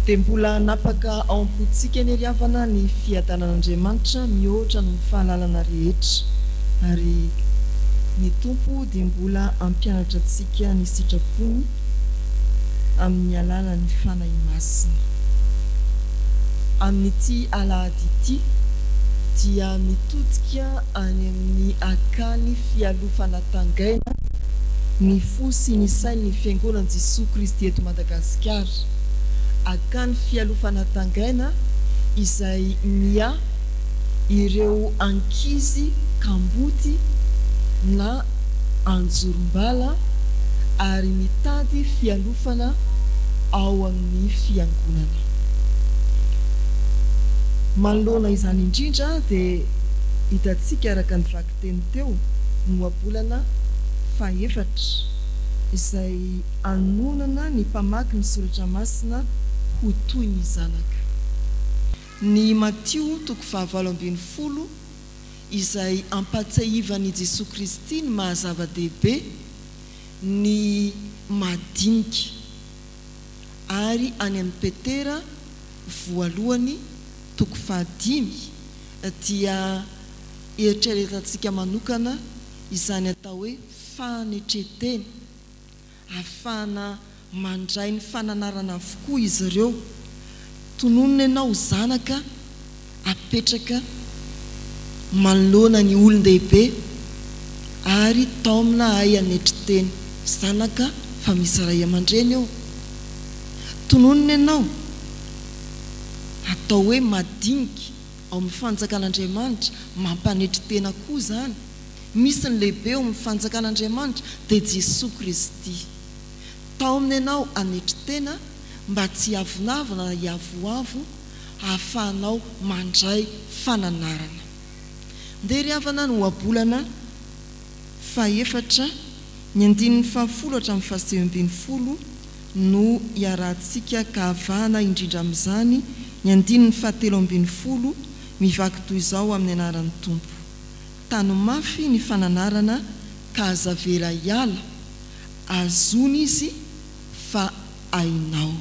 Dia mbola hanapaka ao am-pontsika anie ry havana ny fiadanan'Andriamanitra mihoatra noho ny fahalalana rehetra, ary ny Tompo dia mbola hampianatra antsika ny sitrapony amin'ny alalan'ny Fanahy Masina. Amin'ity alahady ity dia mitodika any amin'ny akany fialofana Tangaina ny fo sy ny sain'ny Fiangonan'i Jesoa Kristy eto Madagasikara. Akany fialofana Tangaina izay miahy ireo ankizy kamboty na anjorom-bala ary mitady fialofana ao amin'ny Fiangonana. Manoloana izany indrindra dia hitantsika araka ny vakiteny teo ny ohabolana fahefatra izay anonona ny mpamaky ny soratra masina ho toy ny zanaka. Ny Matio toko faha-18 izay ampahatsiahivan'i Jesoa Kristy ny maha-zava-dehibe ny madinika ary any amin'i Petera voalohany toko fahadimy dia eritreretantsika manokana izany atao hoe fanetren-tena, ahafahana mandray ny fananarana avokoa izy ireo. Tononina ianao ho zanaka apetraka manoloana ny olon-dehibe ary taomina ahay hanetry tena. Zanaka fa misy ray aman-dreny eo. Tononina ianao atao hoe madinika ao amin'ny fanjakan'Andriamanitra, mampanetry tena koa izany. Misy ny lehibe ao amin'ny fanjakan'Andriamanitra dia Jesoa Kristy. Taomina ianao hanetry tena mba tsy hiavonavona na hiavoavo hahafahanao mandray fananarana. Ndeha ry havana ny ohabolana fahefatra, ny andininy fahafolo hatramin'ny fahasivy ambin'ny folo no iarahantsika ka avahana indrindra amin'izany ny andininy fahatelo ambin'ny folo mivaky toy izao amin'ny anaran'ny Tompo. Tano mafy ny fananarana ka aza avela hiala, azony izy fa hainao.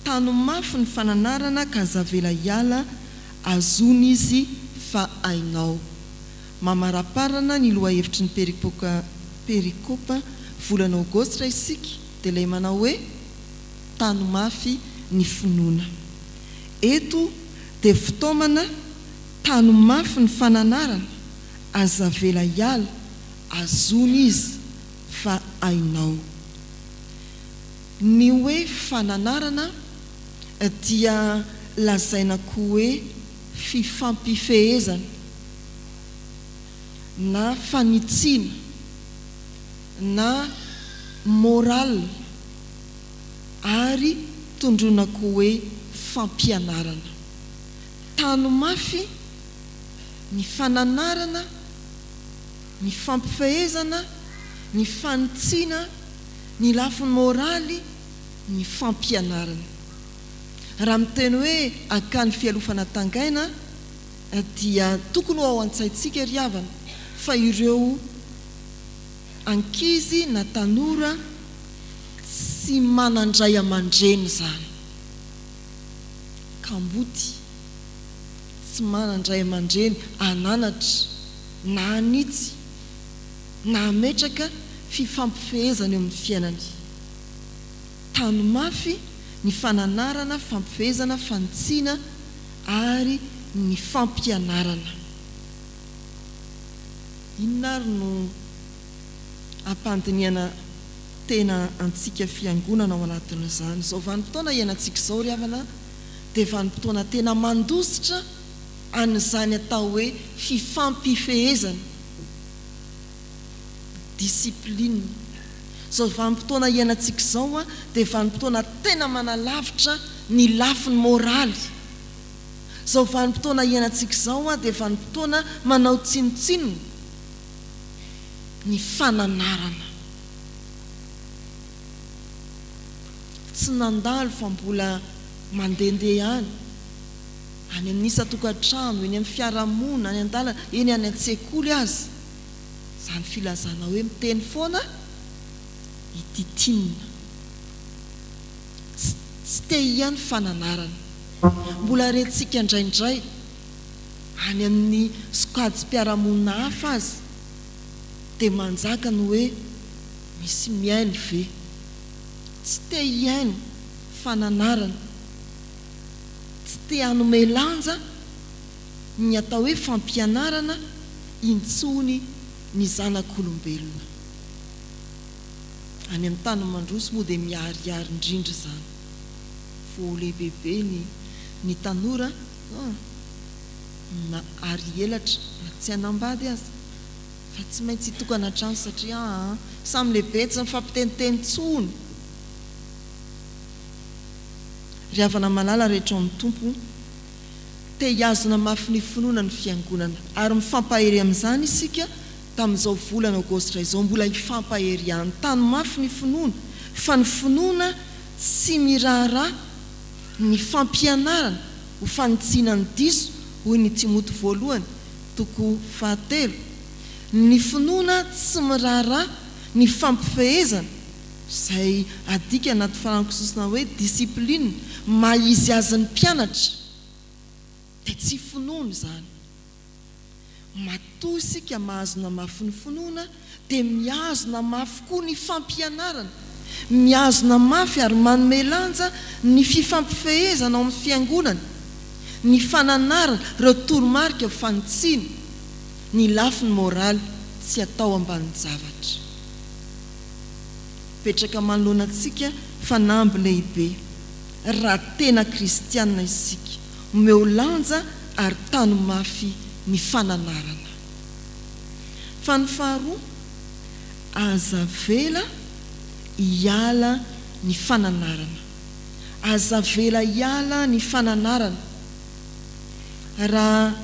Tano mafy ny fananarana ka aza avela hiala, azony izy fa hainao. Mamaraparana ny lohahevitry ny perikopa perikopa volana aogositra isika dia ilay manao hoe tano mafy ny finoana. Eto dia fitaomana tano mafy ny fananarana, aza avela hiala, azony izy fa hainao. Ny hoe fananarana dia lazaina koa hoe fifampifehezana na fanitsiana na morale ary tondroina koa hoe fampianarana. Tano mafy ny fananarana, ny fampifehezana, ny fanitsiana, ny lafiny moraly, ny fampianarana. Raha miteny hoe akany fialofana tangaina dia tokony ho ao an-tsaintsika ry havana fa ireo ankizy na tanora tsy manan-dray aman-dreny izany. Kamboty, tsy manan-dray aman-dreny hananatra na hanitsy na hametraka fifampifehezana eo amin'ny fiainany. Tano mafy ny fananarana, fampifehezana, fanitsiana ary ny fampianarana. Inona ary no hampandinihana tena antsika fiangonana ao anatin'izany? Izao vanim-potoana iainantsika izao ry havana dia vanim-potoana tena mandositra an'izany atao hoe fifampifehezana. Discipline. Izao vanim-potoana iainantsika izao dia vanim-potoana tena manalavitra ny lafiny moraly. Izao vanim-potoana iainantsika izao dia vanim-potoana manao tsinontsinona ny fananarana. Tsy nandalo fa mbola mandehandeha any, any amin'ny isan-tokantrano, eny amin'ny fiarahamonina, any an-dalana, eny any an-tsekoly aza. Izany filazana hoe miteny foana ity tiana. Tsy te hihaino fananarana. Mbola rentsika indraindray any amin'ny sokajim-piarahamonina hafa aza dia manjaka ny hoe misy mihaino ve? Tsy te hihaino fananarana. Tsy te hanome lanja ny atao hoe fampianarana intsony ny zanak'olombelona. Any amin'ny tany mandroso moa dia miharihary indrindra izany. Vao lehibebe ny ny tanora na ary elatra na tsy hanambady aza fa tsy maintsy hitokana an-trano satria aa samy lehibe tsy mifampiteniteny intsony. Ry havana malala rehetra ao amin'ny Tompo, te hihazona mafy ny finoana ny Fiangonana ary mifampahery amin'izany isika tamin'izao volana aogositra izao mbola hifampahery ihany. Tano mafy ny finoana fa ny finoana tsy miraharaha ny fampianarana ho fanitsiana ny diso hoy ny Timoty voalohany toko fahatelo. Ny finoana tsy miraharaha ny fampifehezana izay adika anaty farankososona hoe discipline maha izy azy ny mpianatra dia tsy finoana izany. Matoa isika mahazona mafy ny finoana dia mihazona mafy koa ny fampianarana. Mihazona mafy ary manome lanja ny fifampifehezana ao amin'ny fiangonana, ny fananarana ireo toromarika ho fanitsiana ny lafiny moraly tsy atao ambanin-javatra. Mipetraka manoloana antsika fanamby lehibe raha tena kristiana isika. Omeo lanja ary tano mafy ny fananarana. Fa ny faharoa, aza avela hiala ny fananarana. Aza avela hiala ny fananarana. Raha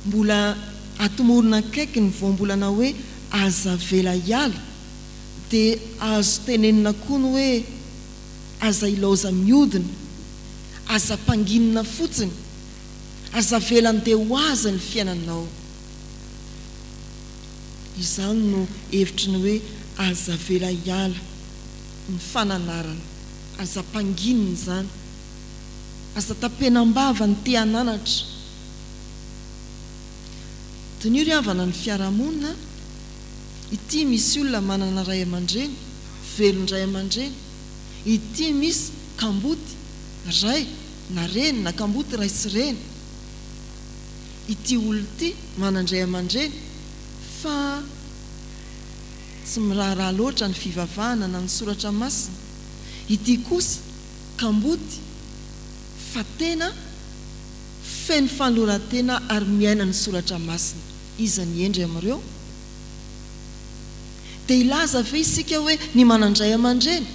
mbola atomorina akaiky ny voambolana hoe aza avela hiala dia azo tenenina koa ny hoe aza ilaoza miodina. Aza ampanginina fotsiny. Aza avela andeha ho azy ny fiainanao. Izany no hevitry ny hoe aza avela hiala ny fananarana. Aza ampanginina izany. Aza tapenam-bava ny te hananatra. Diniho ry havana ny fiarahamonina a! Ity misy olona manana ray aman-dreny, velon-dray aman-dreny. Ity misy kamboty ray na reny na kamboty ray sy reny. Ity olona ity manan-dray aman-dreny fa tsy miraharaha loatra ny fivavahana na ny soratra masina. Ity kosa kamboty fa tena feno fanoloran-tena ary miaina ny soratra masina. Iza ny hendry amin'ireo? Dia hilaza ve isika hoe ny manan-dray aman-dreny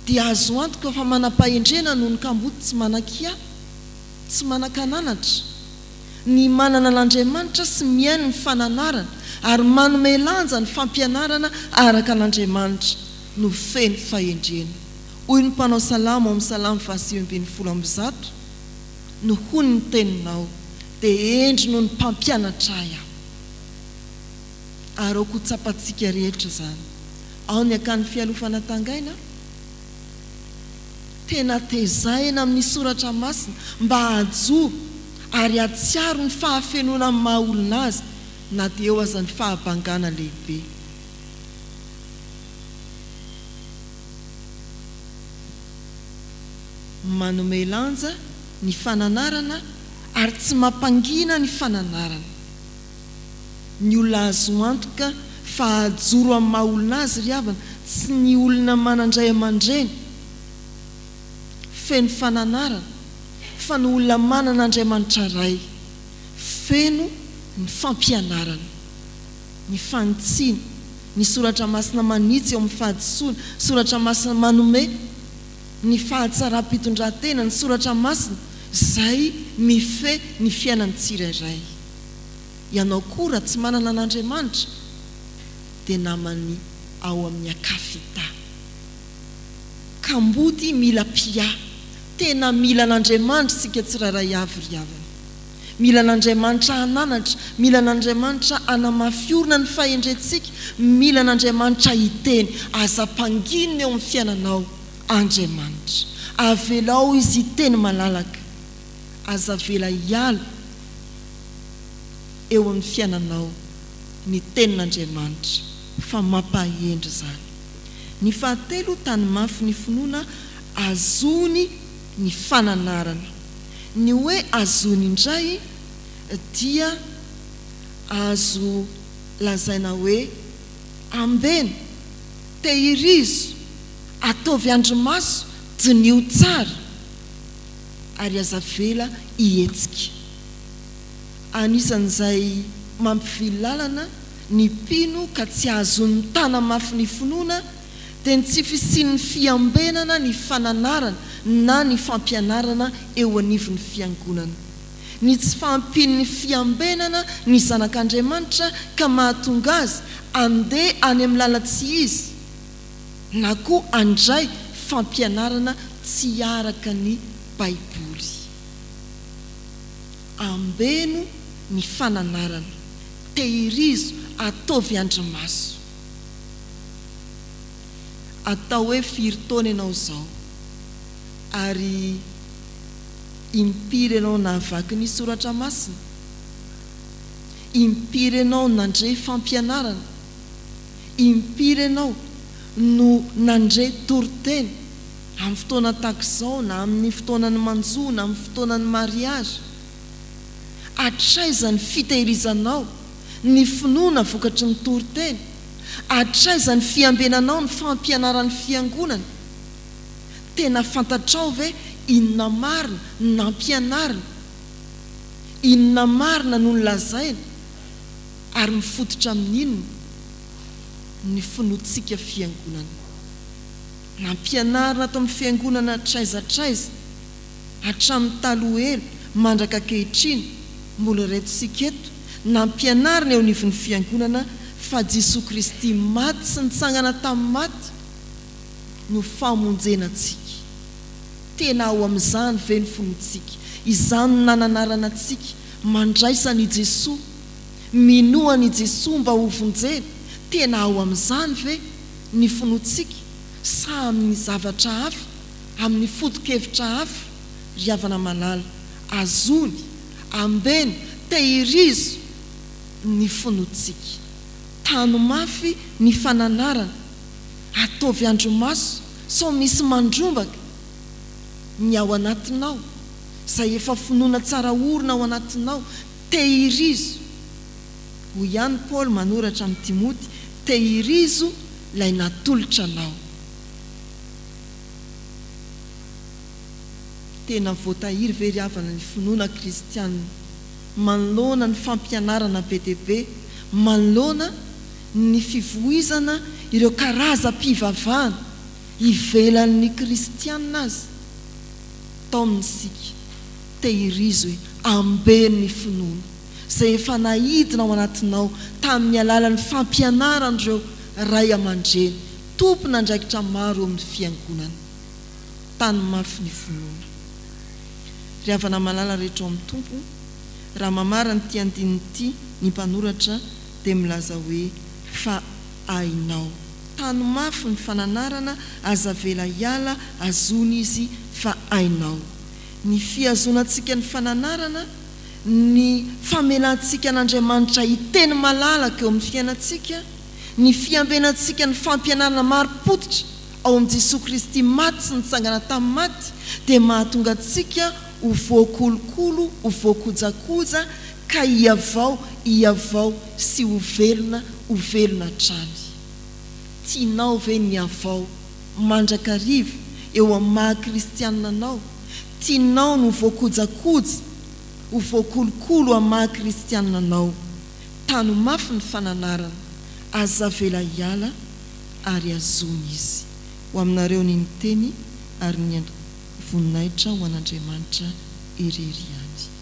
dia azo antoka fa manam-pahendrena noho ny kamboty tsy manan-kiahy, tsy manan-kananatra? Ny manana an'Andriamanitra sy mihaino ny fananarana ary manome lanja ny fampianarana araka an'Andriamanitra no feno fahendrena. Hoy ny mpanao salamo ao amin'ny Salamo faha-119, Noho ny teninao, dia hendry noho ny mpampianatra ahy aho. Ary aoka ho tsapantsika rehetra izany. Ao ny akany fialofana tangaina, tena tezaina amin'ny soratra masina mba hahajoro ary hahatsiaro ny fahafenoana amin'ny maha olona azy na dia eo aza ny fahabangana lehibe. Manome lanja ny fananarana ary tsy mampangina ny fananarana. Ny olona azo antoka fa hahajoro amin'ny maha olona azy ry havana, tsy ny olona manan-dray aman-dreny feno fananarana fa ny olona manana Andriamanitra Ray feno ny fampianarana, ny fanitsiana, ny soratra masina manitsy eo amin'ny fahadisoana, soratra masina manome ny fahatsaram-pitondran-tena, ny soratra masina izay mifehy ny fiainan'ny tsirairay. Ianao koa raha tsy manana an'Andriamanitra dia naman'ny ao amin'ny akafita. Kamboty mila mpiahy. Tena mila an'Andriamanitra isika tsirairay avy ry havana. Mila an'Andriamanitra hananatra, mila an'Andriamanitra hanamafy orina ny fahendrentsika, mila an'Andriamanitra hiteny. Aza ampanginina eo amin'ny fiainanao. Andriamanitra. Avelao Izy hiteny malalaka. Aza avela hiala eo amin'ny fiainanao ny Tenin'Andriamanitra fa mampahendry izany. Ny fahatelo, tany mafy ny finoana, azony ny fananarana. Ny hoe azony indray dia azo lazaina hoe ambeno, tehirizo, ataovy andrimaso, diniho tsara ary aza avela hihetsika. Anisan'izay mampivily lalana ny mpino ka tsy ahazoany mitana mafy ny finoana dia ny tsy fisian'ny fiambenana ny fananarana na ny fampianarana eo anivon'ny fiangonana. Ny tsy fahampian'ny fiambenana ny zanak'Andriamanitra ka mahatonga azy handeha any amin'ny lalan-tsy izy na koa handray fampianarana tsy araka ny Baiboly. Ambeno ny fananarana. Tehirizo, ataovy andrimaso. Atao hoe firy taona ianao izao? Ary impiry ianao nahavaky ny soratra masina? Impiry ianao nandre fampianarana? Impiry ianao no nandre toriteny amin'ny fotoana tahaka izao na amin'ny fotoanan'ny manjo na amin'ny fotoanan'ny mariage? Hatraiza ny fitehirizanao ny finoana vokatry ny toriteny? Hatraiza ny fiambenanao ny fampianaran'ny Fiangonana? Tena fantatrao ve inona marina no nampianarina? Inona marina no nolazaina? Ary mifototra amin'inona ny finoantsika Fiangonana? Nampianarina ato amin'ny Fiangonana hatraiza hatraiza? Hatramin'ny taloha ela mandraka ankehitriny, mbola ireto isika eto, nampianarina eo anivon'ny Fiangonana fa Jesoa Kristy maty sy nitsangana tamin'ny maty no famonjena antsika. Tena ao amin'izany ve ny finoantsika? Izany no nananarana antsika, mandraisa an' i Jesoa, minoa an' i Jesoa mba ho vonjena. Tena ao amin'izany ve ny finoantsika sa amin'ny zavatra hafa? Amin'ny foto-kevitra hafa, ry havana malala, azony, ambeno, tehirizo ny finoantsika. Tano mafy ny fananarana, ataovy andrimaso sao misy mandrombaka ny ao anatinao, izay efa finoana tsara orina ao anatinao, tehirizo. Hoy ihany Paoly manoratra amin'i Timoty, tehirizo ilay natolotra anao. Tena voatahiry ve ry havana ny finoana kristiana manoloana ny fampianarana be dia be, manoloana ny fivoizana ireo karazam-pivavahana ivelan'ny kristiana aza? Taomina isika, tehirizo e, ambeno ny finoana izay efa naidina ao anatinao tamin'ny alalan'ny fampianaran'ireo ray aman-dreny Tompon'andraikitra maro eo amin'ny Fiangonana. Tano mafy ny finoana. Ry havana malala rehetra ao amin'ny Tompo, raha mamarana ity andininy ity ny mpanoratra dia milaza hoe, Fa hainao. Tano mafy ny fananarana, aza avela hiala, azony izy, fa hainao. Ny fihazonantsika ny fananarana, ny famelantsika an'Andriamanitra hiteny malalaka eo amin'ny fiainantsika, Ny fiambenantsika ny fampianarana marim-pototra ao amin'i Jesoa Kristy maty sy nitsangana tamin'ny maty dia mahatonga antsika ho voakolokolo, ho voakojakoja ka hihavao, hihavao sy ho velona, ho velona hatrany. Tianao ve ny hihavao mandrakariva eo amin'ny maha kristianina anao? Tianao ny ho voakojakoja, ho voakolokolo amin'ny maha kristianina anao? Tano mafy ny fananarana, aza avela hiala ary azony izy. Ho aminareo ny niteny ary ny voninahitra ho an'Andriamanitra irery ihany.